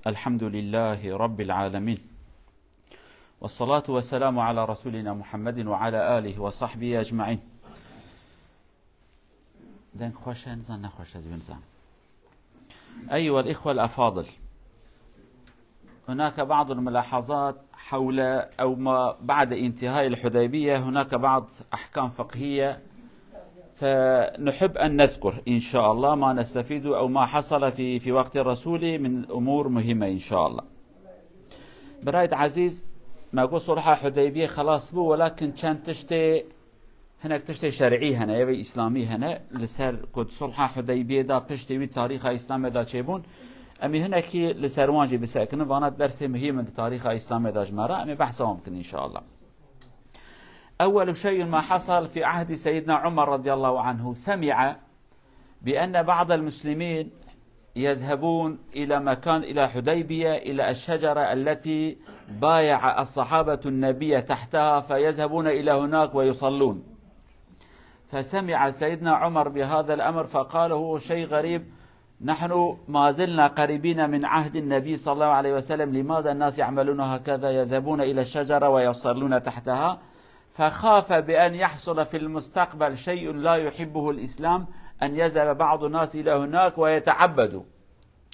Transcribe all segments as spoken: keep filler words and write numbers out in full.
الحمد لله رب العالمين. والصلاة والسلام على رسولنا محمد وعلى آله وصحبه أجمعين. دەنگ خۆشە، نزان نەخۆشە، زوێن زان. أيها الإخوة الأفاضل، هناك بعض الملاحظات حول أو ما بعد انتهاء الحديبية، هناك بعض أحكام فقهية، فنحب أن نذكر إن شاء الله ما نستفيد أو ما حصل في، في وقت الرسول من أمور مهمة إن شاء الله. برایت عزیز، ما گو صلح حدیبیه خلاص بو، ولكن چند تشتێ، هەنێک تشتێ شەرعی هەنە، ئێوەی ئیسلامی هەنە، لەسەر کو صلح حدیبیه دا پشتێ وی تاریخا ئیسلامێ دا چێبوون. ئەمی هەنێکی لەسەر وان جی بسەکنن، وانە دەرسێ مهمە تاریخا ئیسلامێ دا ژمارە، ئەمی بەحسا وان بکن إن شاء الله. أول شيء ما حصل في عهد سيدنا عمر رضي الله عنه، سمع بأن بعض المسلمين يذهبون إلى مكان، إلى حديبية، إلى الشجرة التي بايع الصحابة النبي تحتها، فيذهبون إلى هناك ويصلون. فسمع سيدنا عمر بهذا الأمر فقال: هو شيء غريب، نحن ما زلنا قريبين من عهد النبي صلى الله عليه وسلم، لماذا الناس يعملون هكذا، يذهبون إلى الشجرة ويصلون تحتها؟ فخاف بأن يحصل في المستقبل شيء لا يحبه الإسلام، أن يذهب بعض الناس إلى هناك ويتعبدوا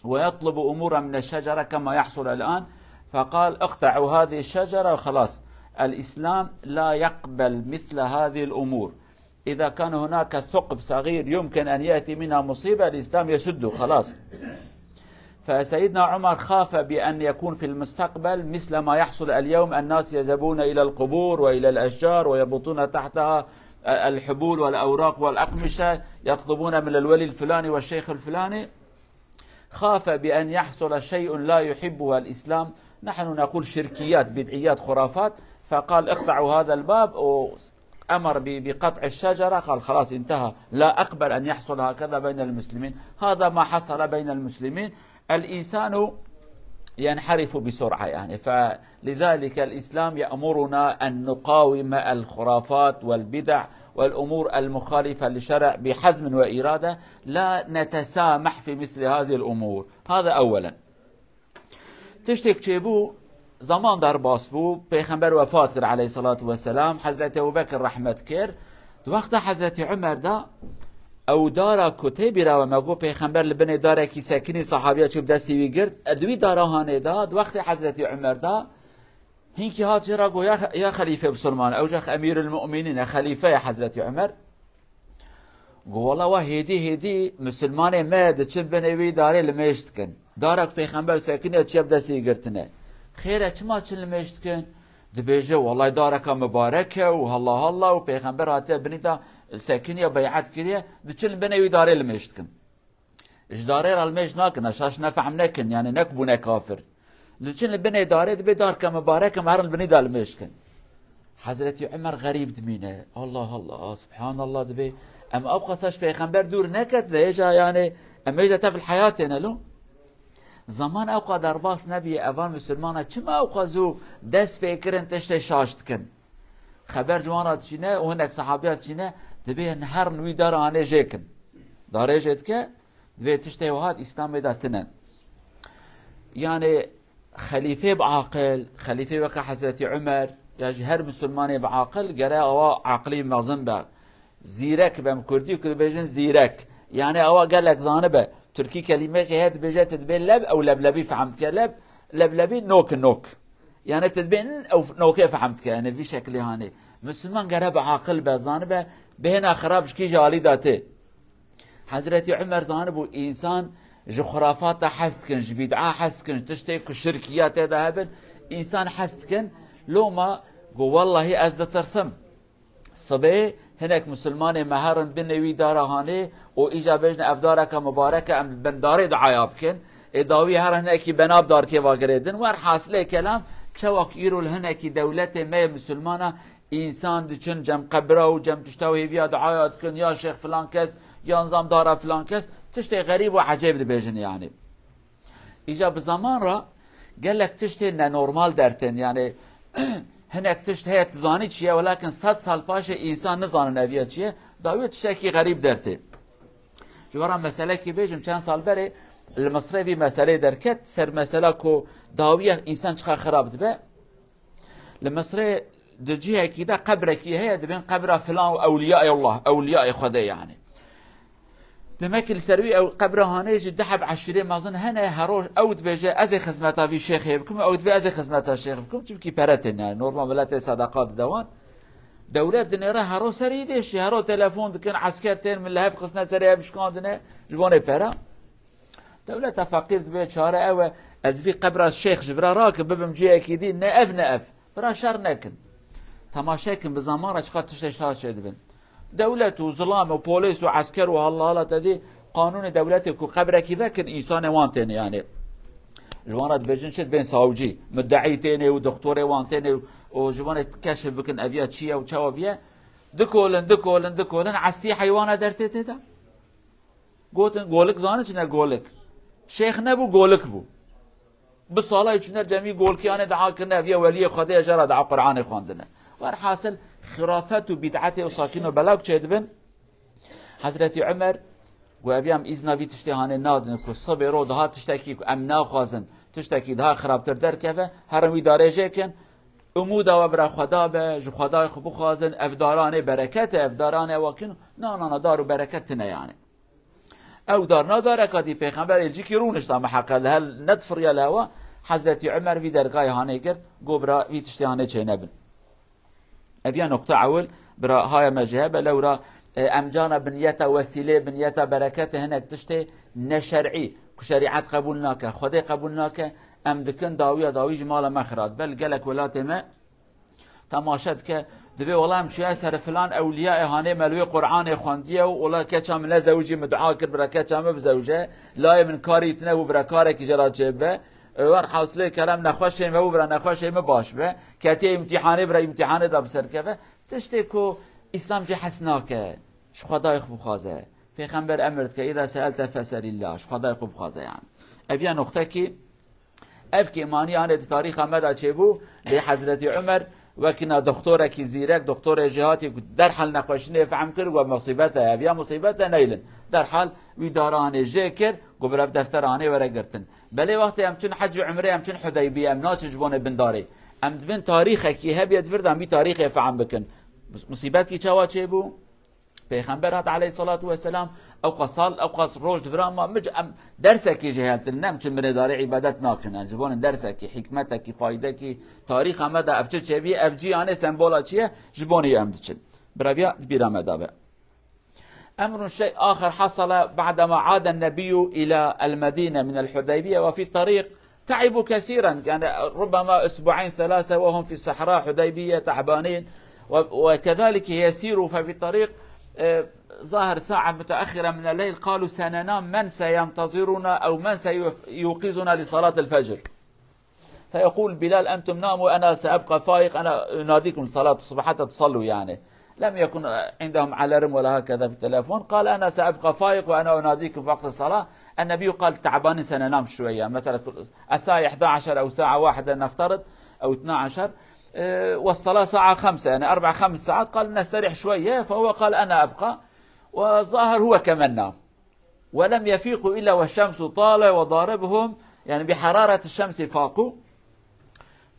ويطلبوا أمورا من الشجرة كما يحصل الآن، فقال: اقطعوا هذه الشجرة وخلاص. الإسلام لا يقبل مثل هذه الأمور. إذا كان هناك ثقب صغير يمكن أن يأتي منها مصيبة، الإسلام يسده خلاص. فسيدنا عمر خاف بأن يكون في المستقبل مثل ما يحصل اليوم، الناس يذهبون إلى القبور وإلى الأشجار ويربطون تحتها الحبول والأوراق والأقمشة، يطلبون من الولي الفلاني والشيخ الفلاني. خاف بأن يحصل شيء لا يحبه الإسلام، نحن نقول شركيات، بدعيات، خرافات، فقال: اقطعوا هذا الباب، وأمر ب-، بقطع الشجرة، قال: خلاص انتهى، لا أقبل أن يحصل هكذا بين المسلمين. هذا ما حصل بين المسلمين. الإنسان ينحرف بسرعة، يعني، فلذلك الإسلام يأمرنا أن نقاوم الخرافات والبدع والأمور المخالفة للشرع بحزم وإرادة، لا نتسامح في مثل هذه الأمور. هذا أولا. Tiştek çêbû, zaman derbas bû, Pêxember wefat kir aleyhissalatu vesselam, Hezretî Ebubekir rehmet kir. Di wexta Hezretî Umer de ew dara ku tê bîra we me got Pêxember li binê darekî sekinî, sahabiya çû bi destî wî girt, e, di wî dara hanê de, di wextê Hezretî Umer de, hinkî hat jê re got, ya, ya xelîfê Musulman, ew jî Emîrul Mu'minîn e, xelîfe ye Hezretî Umer. Got, wela we hêdî hêdî Musulmanê me diçin binê wî darê limêj dikin. Darek Pêxember sekiniye çiye bi destî girtine. Xêr e, çima çin limêj dikin? Dibêje, welay dareka mibarek e û halla halla û Pêxember hatiye binî de sekiniye, bey'et kiriye, diçin li binê wî darê limêj dikin. Ji darê re limêj nakin, şaş nefehm nekin, yani nek bûne kafir. Diçin li binê darê, dibê darke mibarek e, herin li binî de limêj kin. Hezretî Umer xerîb dimîne. Allah Allah, subhanallah dibê. Em ew qasa ji Pêxember dûr neketine, hêja yani, em hêja tevil heyatê ne lo. Zaman ew qas derbas nebiye, evan Musulmana çima ew qas zû dest pê kirin tiştê şaş dikin? Xeber ji wan re diçîne û hinek sahabiya diçîne, dibê herin wî dara hanê jê kin. Darê jê dike, dibê tiştê wiha di Îslamê de tine. Yani xelîfê bi aqil, xelîfê weke Hezretî Umer, ya jî her Musulmanê bi aqil, gere awa aqilî mezin be. Zîrek be, em Kurdî ku dibêjin zîrek. Yani awa gelek zanibe. Tirkî kelîmeyekê heye dibêje, tu dibê leb, ew leblebî fehm dike. Leb, leblebî nok, nok. Yani tu dibê n, ew nokê fehm dike. Yani vî şekilê hanê. Musulman gere bi aqil be, zanibe, bihêna xirab ji kî jî alî de tê. Hezretî Umer zanibû însan ji xurafata hez dikin, ji bîd'a hez dikin, ji tiştê ku şirkiya tê de hebin, însan hez dikin. Loma got, wellahî ez ditirsim. Sibê hinek Musulmanê me herin binê wî dara hanê û îca bêjin ev dareke mibarek e, em li bin darê duaya bikin. Ê dawî her hinekî bena bi darkê ve girêdin. Werhasilê kelam, çawa ku îro li hinekî dewletê me yê Musulmana însan diçin cem qebra û cem tişta û hêviya duaya dikin, ya şêx filan kes, ya nizam dara filan kes, tiştê xerîb û ecêb dibêjin yani. Îca bi zaman re gelek tiştê nenormal dertên, yani hinek tişt heye, tu zanî çi ye, welakin sed sal paşê însan nizanin ev ya çi ye, dawî tiştekî xerîb dertê. Ji we re meselekî bêjim, çend sal berê Li Misrê vî meseleyê derket, ser mesela ku dawiya însan çiqa xirab dibe. Li Misrê di cihekî de qebrekî heye, dibên qebra filan û ewliyayê Allah, ewliyayê Xwedê yani. Demek ki li ser wî ew qebra hanê jî du heb eşîrê mezin hene, her roj ew dibêje, "Ez ê xizmeta vî şêxê bikim", ew dibê, "Ez ê xizmeta şêx bikim", çimkî pere têne. Normal miletê sedeqa dide wan. Dewlet dinêre her roj serî dêşî, her roj telefon dikin, esker tên, min li hev xistine serê hev şikandine, ji bonê pera. Dewleta feqîr dibê çare ew e, ez vî qebra şêx ji vira rakim, bibim cihekî dî, ne ev ne ev. Bira şer nekin. Temaşe kin, bi zeman re çiqas tiştê şer çêdibin. Dewlet û zilam û polîs û esker û halla halla te dî qanûnê dewletê ku qebrekî vekin, însanê wan tên yani. Ji wan re dibêjin çi, dibên sawcî, muddeî tênê û doktorê wan tênê û, û ji wan re keşif bikin ev ya çi ye û çawa biye. Dikolin, dikolin, dikolin, esî heywana dertê tê de. Gotin, golik zanin çi ne golik? Şêx nebû, golik bû. Bi salay çûne cemî golkiyanê dua kirine, ev ya weliyê Xwedê ye, jara dua Qur'anê xwendine. Werhasil, xirafet û bid'etê û sakin û belav çêdibin. Hezretî Umer got, ev ya em îzna vî tiştê hanê nadin ku sibê ro daha tiştekî ku em naxwazin, tiştekî daha xirabtir derkeve, herin wî darê jê kin. Umûda we bira Xweda be, ji Xwedayê xwe bixwazin, ev daranê bereket e, ev daranê ewakin, na, na, na, dar û bereket tine yani. Ew dar na dareka dî Pêxember êlcikî rûnişta miheqe li hel nedifiriya li hewa, Hezretî Umer vî dergayê hanê girt, got, bira vî tiştê hanê çênebin. Ev ya noqta ewil, bira haya me ji hebe lewra, e, em cana bi niyeta wesîlê, bi niyeta bereketê hinek tiştê neşer'î, ku şerîet qebûl nake, Xwedê qebûl nake, em dikin dawiya dawî ji mala me xira dibe, li gelek welatê me temaşe dike, dibê wela em çûye ser filan ewliyayê hanê me li wê Qur'anê xwendiye û wela keça min nezewicî, min dua kir bira keça min bizewije, layê min karî tine bû bira karekî jê re çêbibe. Werhasilê kerem nexweşê me bû bira nexweşê min baş be. Ketiye îmtîhanê bira îmtîhanê de bi ser keve. Tiştê ku Îslam jê hes nake, ji Xwedayê xwe bixwaze. Pêxember emir dike, "Îza seelte feselillah", ji Xwedayê xwe bixwaze yani. Ev ya noqtekî, ev kêmanî hanê di tarîxa me de çêbû, lê Hezretî Umer wekî na doktorekî zîrek, doktorê jêhatî ku derhal nexweşînê fehm kir, we musîbet e, ev ya musîbet e, neylin. Derhal wî daranê jê kir, got, "Bira ev defteranê were girtin." Belê wextê em çin hec û umrê, em çin Hudeybiye, em naçin ji bonê bindarê. Em dibin tarîxekî hebiye di vir de em vî tarîxê fehm bikin. Mus-, musîbetkî çawa çêbû? Pêxember hat aleyhissalatu vesselam, ew qas sal, ew qas roj di vira ma, mic em dersekî jê hetin, nem çin binê darê îbadet nakin. Em ji bonê dersekî, hikmetekî, faydekî, tarîxa me de ev çi çêbî, ev cî yanê sembola çi ye, ji bonê em diçin. Bira viya di bîra me de be. أمر شيء آخر حصل بعدما عاد النبي إلى المدينة من الحديبية، وفي الطريق تعبوا كثيرا، يعني ربما أسبوعين ثلاثة وهم في صحراء حديبية تعبانين، و-، وكذلك يسيروا ففي الطريق، آه، ظاهر ساعة متأخرة من الليل، قالوا: "سننام، من سينتظرنا أو من سيوقظنا لصلاة الفجر؟" فيقول بلال: "أنتم ناموا، أنا سأبقى فايق، أنا أناديكم لصلاة الصبح حتى تصلوا"، يعني. لم يكن عندهم علارم ولا هكذا في التلفون. قال: "أنا سأبقى فايق وأنا أناديكم في وقت الصلاة". النبي قال: "تعبانين، سننام شوية"، مثلًا الساعة إحدى عشر أو الساعة واحدة نفترض، أو اثنا عشر، آه، والصلاة الساعة خمسة، يعني أربع خمس ساعات، قال: "نستريح شوية"، فهو قال: "أنا أبقى"، والظاهر هو كمن نام. ولم يفيقوا إلا والشمس طالع وضاربهم، يعني بحرارة الشمس فاقوا.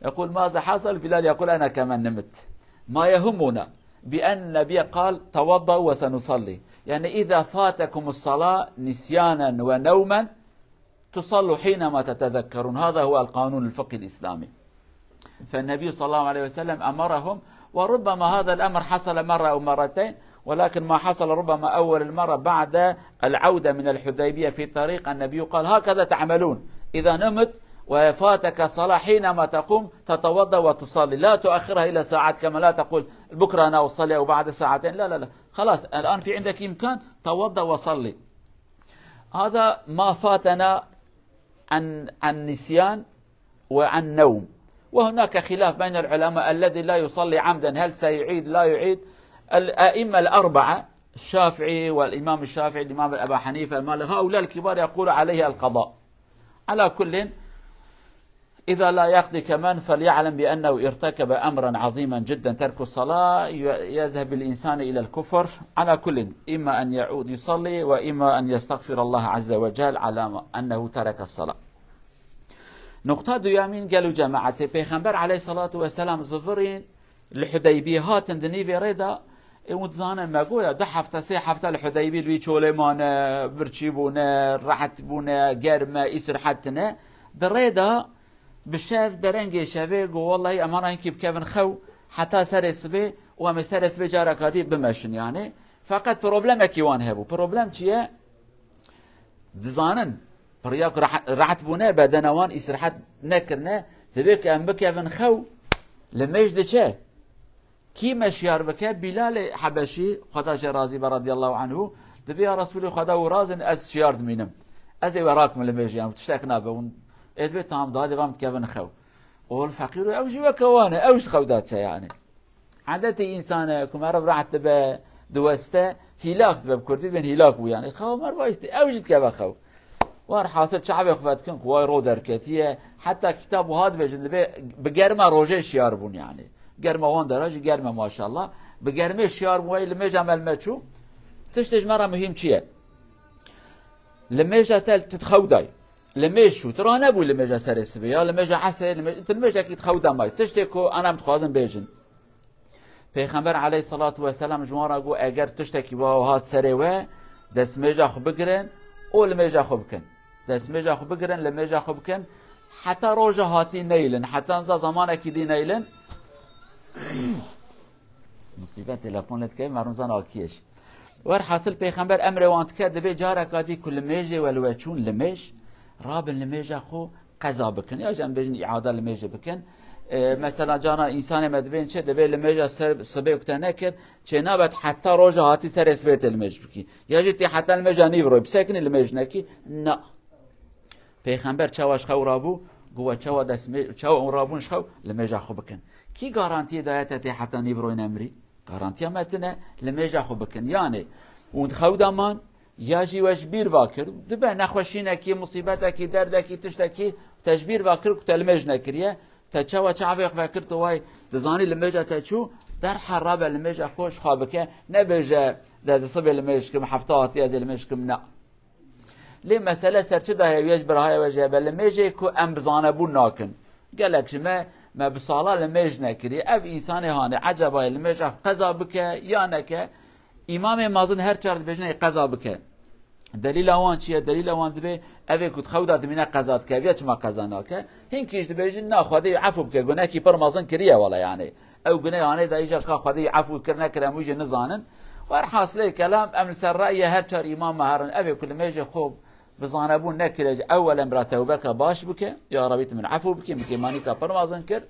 يقول: "ماذا حصل؟" بلال يقول: "أنا كمان نمت." ما يهمنا بأن النبي قال: "توضأوا وسنصلي". يعني إذا فاتكم الصلاة نسيانا ونوما، تصلوا حينما تتذكرون. هذا هو القانون الفقهي الإسلامي. فالنبي صلى الله عليه وسلم أمرهم، وربما هذا الأمر حصل مرة أو مرتين، ولكن ما حصل ربما أول المرة بعد العودة من الحديبية في الطريق، النبي قال: "هكذا تعملون، إذا نمت وفاتك صلاة حينما تقوم تتوضأ وتصلي، لا تؤخرها إلى ساعات كما لا تقول بكرة أنا أصلي أو بعد ساعتين، لا، لا، لا، خلاص الآن في عندك إمكان، توضأ وصلي." هذا ما فاتنا عن، عن نسيان وعن نوم. وهناك خلاف بين العلماء الذي لا يصلي عمدا هل سيعيد لا يعيد. الأئمة الأربعة، الشافعي والإمام الشافعي، الإمام أبا حنيفة، مالك، هؤلاء الكبار يقول عليه القضاء. على كل، إذا لا يقضي كمان فليعلم بأنه ارتكب أمرا عظيما جدا، ترك الصلاة يذهب الإنسان إلى الكفر. على كل، إما أن يعود يصلي، وإما أن يستغفر الله عز وجل على أنه ترك الصلاة. Nuqta duyemîn, gelo cemaetê, Pêxember aleyhissalatu vesselam zivirîn li Hudeybiyê hatin di nîvê rê de, ê, hûn dizanin me goya du hefte, sê hefte li Hudeybiyê li wî çolê mane, birçî bûne, rehet bûne, germ e, îsrehet tine. Di rê de bi şev derengê şevê got, "Wellahî em ana hinkî bikevin xew heta serê sibê û em ê serê sibê careka dî bimeşin." Yani, feqet problemekî wan hebû. Problem çi ye? Dizanin, pirya ku rehet, rehet bûne, bedena wan îsrehet nekirine, divê ku em bikevin xew, limêj diçe. Kî me şiyar bike? Bîlalê Hebeşî, Xweda jê razî be, radiyallahu anhu, dibê ya Resûlê Xweda û razin ez şiyar dimînim. Ez ê we rakim limêjê, em tiştek nabe. Hûn ê dibê tamam, daha devam dikevin xew. Ol feqîr û ew jî weke wan e, ew ji xew da çe yani. Edetê însane ku meriv rehet dibe, diweste, hîlak dibe, bi kurdî dibên hîlak bû yani. Xewa meriv işte, ew jî dikeve xew. War hasil çavê xwe vedikin ku way ro derketiye. Heta kitab wiha dibêjin, dibê bi germa rojê şiyar bûn yani. Germa wan dera jî germ e maşallah. Bi germê şiyar bûn, way limêja me li me çû. Tiştê ji me re muhîm çi ye? Limêja te tu xew day. Limêj çû. Tu ranebû limêja serê sibê ya limêja esrê, limêj-, tu limêjekî tu xew de may. Tiştê ku ana em dixwazin bêjin. Pêxember aleyhissalatu vesselam ji wan re got, eger tiştekî wiha hat serê we, destmêja xwe bigirin û limêja xwe bikin. Destmêja xwe bigirin, limêja xwe bikin. Heta roja hatî neyilin, heta niza zamanekî dî neyilin. Musîbet telefon lê dike, merûm zan akiyê jî. Werhasil Pêxember emrê wan dike, dibê careka dî ku limêjê we li we çûn limêj, rabin limêja xwe qeza bikin. Ya jî em bêjin îada limêjê bikin. E, mesela cana însanê me dibên çi, dibê limêja ser sibê ku te nekir, çênabet heta roja hatî serê sibê tê limêj bikî. Ya jî tê heta limêja nîvroyê bisekinî limêj nekî. Na. Pêxember çawa ji xew rabû, got we çawa destmê-, çawa hûn rabûn ji xew, limêja xwe bikin. Kî garantiyê daye te tê heta nîvroyê nemirî? Garantiya me tine, limêja xwe bikin. Yani, hûn di xew de man, ya jî we ji bîr va kir, dibe nexweşînekî, musîbetekî, derdekî, tiştekî, te ji bîr va kir ku te limêj nekiriye, te çawa çavê xwe vekir, tu way dizanî limêja te çû, derhal rabe limêja xwe ji xwe bike, nebêje, de ez ê sibê limêj kim, hefta hatî ez ê limêj kim, na. Lê mesele ser çi daye, wê ji birahaya we jê be, limêjê ku em bi zanebûn nakin. Gelek ji me, me bi sala limêj nekiriye. Ev însanê hanê, eceba yê limêja qeza bike ya neke? Îmamê mazin her çar dibêjin ê qeza bike. Delîla wan çi ye? Delîla wan dibê, ev ê ku di xew de dimîne qeza dike. Ev ya çima qeza nake? Hinkî jî dibêjin, na, Xwedê wî efû bike, gunekî pir mezin kiriye wele yani. Ew guneh hanê de îja ka Xwedê wî efû kir nekir, em wî jî nizanin. Werhasilê kelam, em li ser reyê her çar îmam me herin. Ev ê ku limêjê xwe bi zanebûn nekire jî, ewelen bira tewbeka baş bike. Ya Rebî, tu min efû bikî, min kêmanîka pir mezin kir.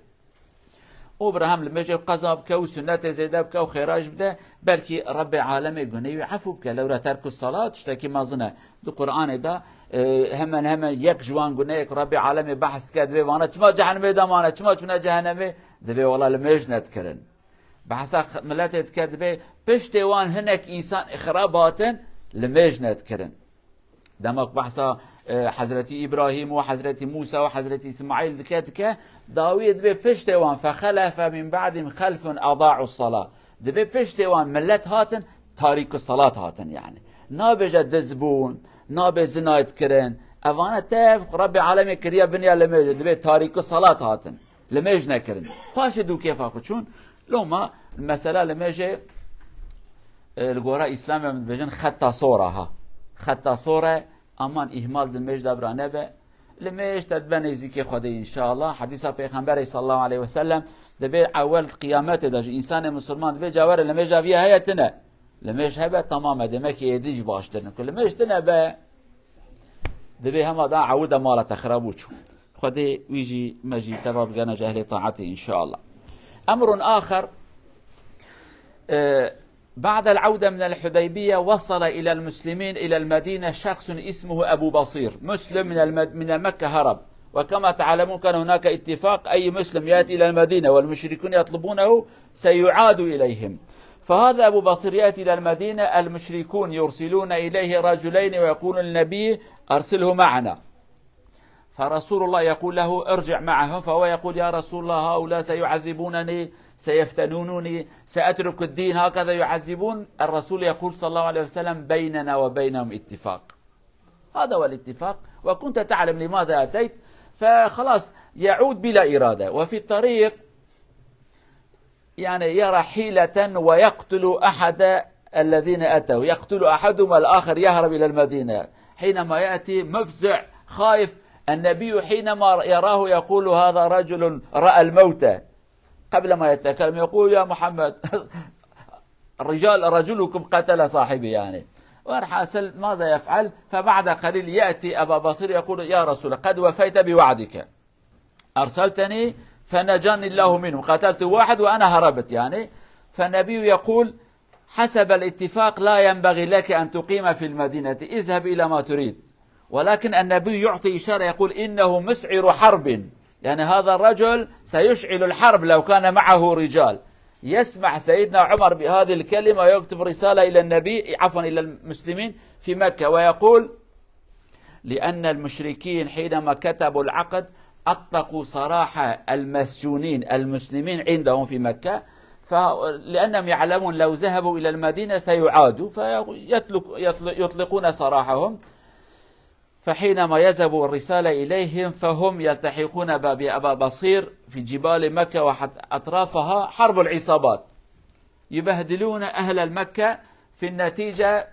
Û bira hem limêjê qeza bike û sunnetê zêde bike û xêra jî bide. Belkî Rebbê alemê gunehê wî efû bike. Lewra terku salat tiştekî mezin e. Di Qur'anê de, e, hemen hemen yek ji wan gunehê ku Rebbê alemê behs dike, dibê vana çima cehennemê de mane, çima çûne cehennemê? Dibê wela limêj nedikirin. Behsa x-, miletê dike, dibê piştê wan hinek însan xirab hatin, limêj nedikirin. Dema ku behsa, e, Hezretî Îbrahîm û Hezretî Mûsa û Hezretî Îsmaîl dike, dike, dawiyê dibê piştê wan, "Fexelefe min ba'dihim xelfun ada'us sala." Dibê piştê wan milet hatin, tarîku salat hatin yani. Nabêje diz bûn, nabê zina dikirin. Evane tev Rebbê alemê kiriye binya limêjê, dibê tarîku salat hatin. Limêj nekirin. Paşê dû kêfa xwe çûn. Loma mesela limêjê, e, li gora Îslamê em dibêjin xeta sor a ha. Xeta sor e, aman îhmal di limêj de bira nebe. Limêj te dibe nêzîkê Xwedê înşallah. Hedîsa Pêxemberê sallallahu aleyhi ve sellem dibê ewel qiyametê de ji însanê misilman dibê cawerê limêja viya heye tine. Limêj hebe tamam e, demek ki êdî jî baştir in. Ku limêj tine be, dibê hema da ewil de mala te xirab û çû. Xwedê wî jî me jî teva bigene ji ehlê taetê înşallah. Emrun axer, e, بعد العودة من الحديبية وصل إلى المسلمين إلى المدينة شخص اسمه أبو بصير، مسلم من المد-، من مكة هرب، وكما تعلمون كان هناك اتفاق أي مسلم يأتي إلى المدينة والمشركون يطلبونه سيعاد إليهم. فهذا أبو بصير يأتي إلى المدينة، المشركون يرسلون إليه رجلين ويقولون للنبي: "أرسله معنا." فرسول الله يقول له: "ارجع معهم"، فهو يقول: "يا رسول الله، هؤلاء سيعذبونني، سيفتنونني، سأترك الدين، هكذا يعذبون". الرسول يقول صلى الله عليه وسلم: "بيننا وبينهم اتفاق". هذا هو الاتفاق، وكنت تعلم لماذا أتيت، فخلاص يعود بلا إرادة، وفي الطريق يعني يرى حيلة ويقتل أحد الذين أتوا، يقتل أحدهم والآخر يهرب إلى المدينة. حينما يأتي مفزع خائف، النبي حينما يراه يقول: "هذا رجل رأى الموت". قبل ما يتكلم يقول: "يا محمد، رجال، رجلكم قتل صاحبي"، يعني. والحاصل ماذا يفعل؟ فبعد قليل يأتي أبا بصير يقول: "يا رسول، قد وفيت بوعدك، أرسلتني فنجاني الله منهم، قتلت واحد وأنا هربت"، يعني. فالنبي يقول: "حسب الاتفاق لا ينبغي لك أن تقيم في المدينة، اذهب إلى ما تريد". ولكن النبي يعطي إشارة، يقول: "إنه مسعر حرب"، يعني هذا الرجل سيشعل الحرب لو كان معه رجال. يسمح سيدنا عمر بهذه الكلمة ويكتب رسالة إلى النبي، عفوا، إلى المسلمين في مكة، ويقول: لأن المشركين حينما كتبوا العقد أطلقوا سراح المسجونين المسلمين عندهم في مكة، ف-، لأنهم يعلمون لو ذهبوا إلى المدينة سيعادوا، فيطلق-، يطل-، يطلقون سراحهم. فحينما يذهب الرسالة إليهم فهم يلتحقون ب-، بأبا بصير في جبال مكة وحت-، أطرافها حرب العصابات، يبهدلون أهل المكة. في النتيجة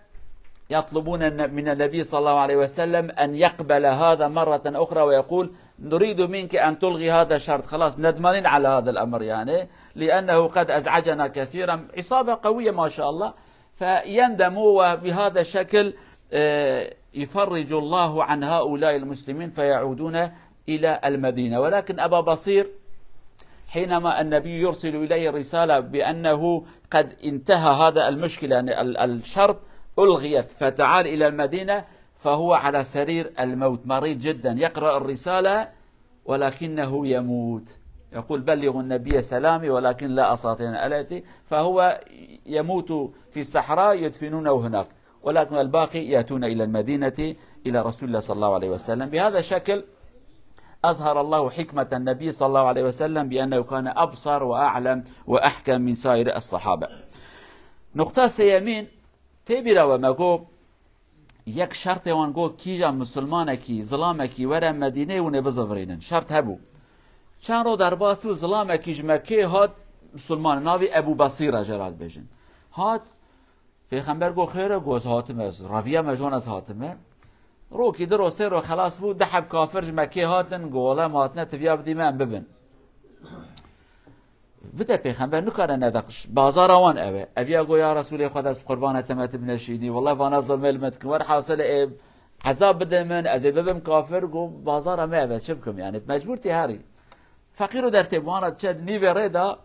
يطلبون الن-، من النبي صلى الله عليه وسلم أن يقبل هذا مرة أخرى، ويقول: "نريد منك أن تلغي هذا الشرط، خلاص ندمانين على هذا الأمر"، يعني، "لأنه قد أزعجنا كثيرا". عصابة قوية ما شاء الله، فيندموا، وبهذا الشكل، آه، يفرج الله عن هؤلاء المسلمين فيعودون إلى المدينة. ولكن أبا بصير حينما النبي يرسل إليه رسالة بأنه قد انتهى هذا المشكلة، يعني ال-، الشرط ألغيت، فتعال إلى المدينة، فهو على سرير الموت، مريض جدا، يقرأ الرسالة ولكنه يموت. يقول: "بلغوا النبي سلامي ولكن لا أستطيع أن آتي"، فهو يموت في الصحراء، يدفنونه هناك، ولكن الباقي يأتون إلى المدينة، إلى رسول الله صلى الله عليه وسلم. بهذا الشكل أظهر الله حكمة النبي صلى الله عليه وسلم بأنه كان أبصر وأعلم وأحكم من سائر الصحابة. نقطة سيمين، تبیرا و مگو، یەک شەرتێ وان گۆ کیژە مسلمانێکی، زڵامێکی وەرە مەدینەی ونێ بزەڤڕینن. شەرت هەبوو. چەند ڕۆ دەرباس و زڵامێکی ji Mekkê hat, مسلمان، navê Ebû Basîr e, jê re dibêjin. Hat, Pêxember got: "Xêr e", got: "Ez hatime, ez reviya me ji wan, ez hatime." Rokî, di ro, sê ro xelas bû, di heb kafir ji Mekkê hatin, got: "Wele em hatine, tiviya bidî me, em bibin." Bide Pêxember nikare nede, bazara wan ev e. Eviya got: "Ya Resûlê Xweda, ez bi qurbana te me, tu bineşînî. Wele vana zilmê li me dikin. Werhasil ê ezab bide min, ez ê bibim kafir." Got: "Bazara me ev e, çi bikim? Yani mecbûr tê herî." Feqîr û dertê wana diçe di nîvê rê de,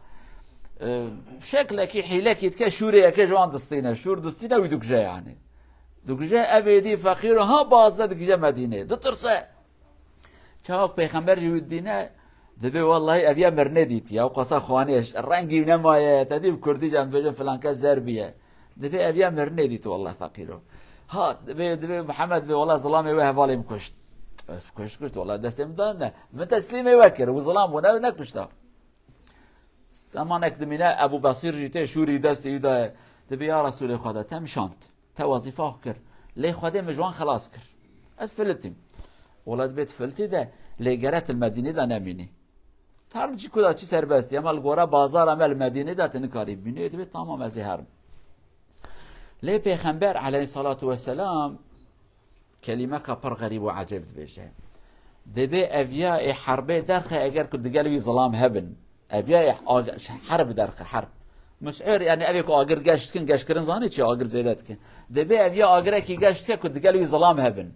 e, şeklekî, hîlekî dike, şûrê yekê ji wan distîne. Şûr distîne, wî dikuje yani. Dikuje, ev êdî feqîr û ha bazde dikije Medînê. Ditirse. Çawak Pêxember jî wî didîne, dibê: "Wellahî ev ya mirinê dîtiye, ew qasa xwanê, rengî nemaye, te dî bi kurdî jî em bêjin filan kes zer bûye." Dibê: "Ev ya mirinê dît, wellahî feqîro." Ha, dibê, dibê Mihemed dibê: "Wellahî zilamê wê hevalê min kuşt." "Kuşt, kuşt, wellahî destê min da ne. Min teslîmê we kir, û zilam bûne, nekuşta." Zemanek dimîne, Ebû Besîr jî tê şûrî destê wî daye. Dibê: "Ya Resûlê Xweda, te min şand. Te wezîfa xwe kir. Lê Xwedê min ji wan xelas kir. Ez filitîm." Wela dibê tu filitî de, lê gere tu li Medînê de nemînî. Her çi ku da çi serbest, ya me li gora bazara me li Medînê de tu nikarî bînî, dibê tamam, ez ê herim. Lê Pêxember aleyhissalatu vesselam kelîmeka pir xerîb û ecêb dibêje. Dibê eviya ê herbê derxe eger ku digel wî zilam hebin. Eviya ê ag-, herb derxe, herb. Mus'ir, yani evê ku agir geş dikin, geşkirin zanî çi agir zêde dikin. Dibê eviya agirekî geş dike ku digel wî zilam hebin.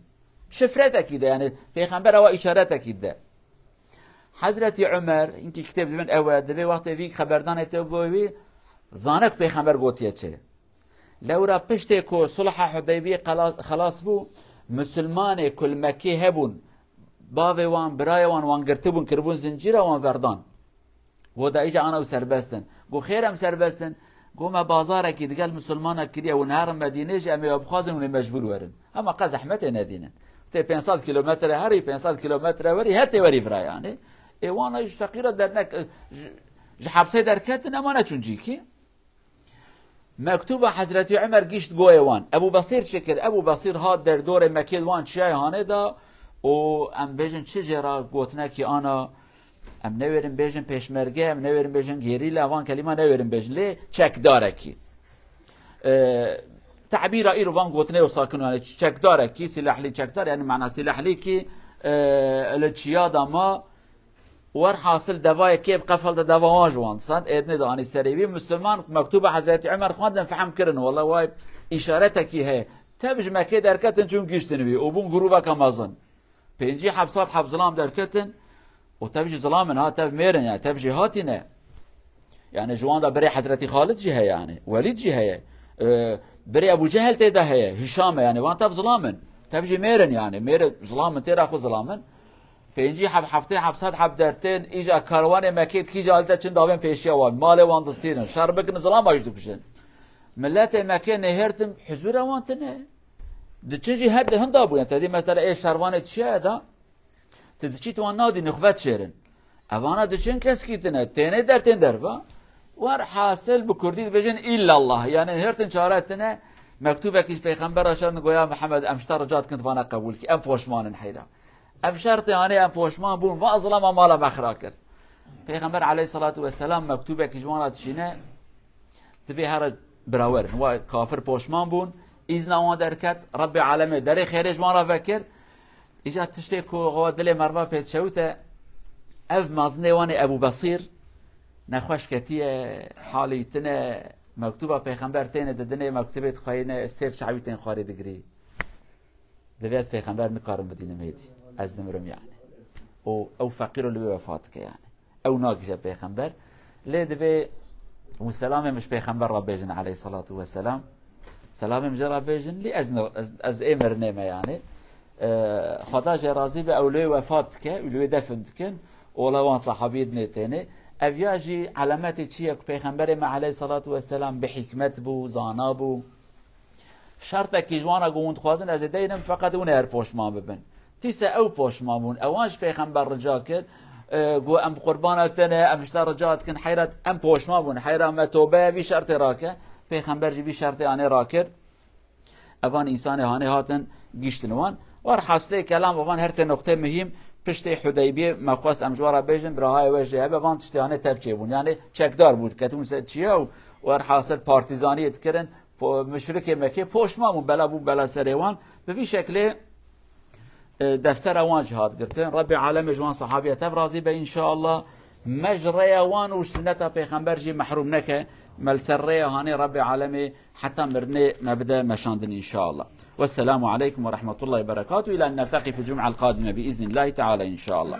Şifretekî de, yani Pêxember ewa îşaretekî de. Hezretî Umer, hinkî kitêb dibin ew e, dibê wextê vî xeberdanê te got wî, zane ku Pêxember gotiye çi. Lewra piştê ku sulha Hudeybiyê xelas, xelas bû, misilmanê ku li Mekkê hebûn, bavê wan, birayê wan, wan girtibûn, kiribûn zincîra, wan verdan. Got da îca ana ew serbest in. Got xêr em serbest in. Got me bazarekî digel misilmana kiriye, hûn herin Medînê jî em ê we bixwazin, hûn ê mecbûr werin. Hema qe zehmetê nedînin. Tê pênc sed kilometre herî, pênc sed kilometre werî, hetê werî vira yani. Ê wana ji feqîra dernek, ji, ji hepsê derketin, ema neçûn cîkî. Mektuba Hezretî Umer gişt goyê wan. Ebu Besîr çi kir? Ebu Besîr hat derdorê Mekê wan çiyayê hanê da û em bêjin çi jê re gotinekî ana, em newêrin bêjin pêşmerge, em newêrin bêjin gerîla, van kelîma newêrin bêjin, lê çekdarekî. E, tabîra îro van gotinê wisa kin, yani çekdarekî, silahli çekdar, yani mana silahli ki, e, li çiya da ma, werhasil devayê kê bi qefal de deva wan ji wan send, êdinê de anî serê wî. Misilman mektuba Hezretî Umer xwendin, fehm kirin, wela way îşaretekî heye. Tev ji Mekê derketin çûn giştin wî û bûn grûbeka mezin. Pêncî heb sed heb zilam derketin û tev jî zilam in ha, tev mêr in yani, tev jêhatî ne. Yani ji wan de birê Hezretî Xalid jî heye yani, Welîd jî heye. Ee, birê Ebû Cehel tê de heye, Hişam e yani, van tev zilam in. Tev jî mêr in yani, mêr zilam in, têra xwe zilam in. Pêncî heb, heftê heb sed heb dertên, îja karwanê Mekê dikî, îja li te çin davên pêşiya wan, malê wan distînin, şer bikin, zilama jî dikujin. Miletê Mekê nêhêrtin, huzûra wan tine. Diçin jî her di hinda bûne. Te dî mesela ê şervanê çiye da, tu diçî tu wan nadî nixvet şêrin. Evana diçin keskî tine, tênê dertên derva. Werhasil bi kurdî dibêjin illallah. Yani hêrtin çare tine, mektûbekî ji pêxembera şerin goya Mihemed em ji te rica dikin tu vana qebûl kî. Em poşman in heyra. Ev şertê anê em poşman bûn, va zilama mala me xira kir. Pêxember aleyhissalatu vesselam mektûbekî ji wan re dişîne, dibê here birawer in. Wa kafir poşman bûn, îzna wan derket, Rebbê alemê derê xêrê ji wan re vekir. Îca tiştê ku xwe dilê merva pê dişewite, ev mazinê wan ê Ebû Besîr nexweş ketiye, halî tine, mektûba pêxember têne didinê, mektûbê dixweyîne, stêrk çawî tên xwarê digirî. Divê ez pêxember nikarim bidînim hêdî. Ez dimirim yani. Û ew feqîr û li wê wefat dike yani. Ew nagije pêxember. Lê divê û selamê min ji pêxember re bêjin aleyhissalatu vesselam. Selamê min jê re bêjin, lê ez ne-, ez, ez ê mirinê me yani. Ee, Xweda jê razî be, ew li wê wefat dike, ew li wê defin dikin. Ola wan sahabiyê dinê tênê. Ev ya jî alametê çi ye ku pêxemberê me aleyhissalatu vesselam bi hikmet bû, zana bû. Şertekî ji wan re ku hûn dixwazin ez ê deynim, feqet hûn ê her poşman bibin. Dîse ew poşman bûn. Ewan ji pêxember rica kir, e, got, em bi qurbana te ne, em ji te rica dikin, heyra em poşman bûn. Heyra me tobe vî şertê rake. Pêxember jî vî şertê anê rakir. Evan însanê hanê hatin giştin wan. Werhasilê kelam, evan her sê noqtê muhîm, piştê Hudeybiyê me xwest em ji we re bêjin, birahayê we jê hebe, van tiştê hanê tev çêbûn. Yani çekdar bû, diketibûn ser çiya û werhasil partîzaniyê dikirin. Po-, muşrikê Mekê poşman bûn, bela bû bela serê wan. Bi vî şeklê, e, deftera wan jî hat girtin. Rebbê alemê ji wan sahabiya tev razî be înşallah. Me ji rêya wan û sunneta pêxember jî mehrûm neke. Me li ser rêya hanê Rebbê alemê heta mirinê me bide meşandin înşallah. Wesselamu aleykum ve rahmetullahi ve berekatuhu. Ila en neltaqî fi cum'al qadime bi iznillahi teala înşallah.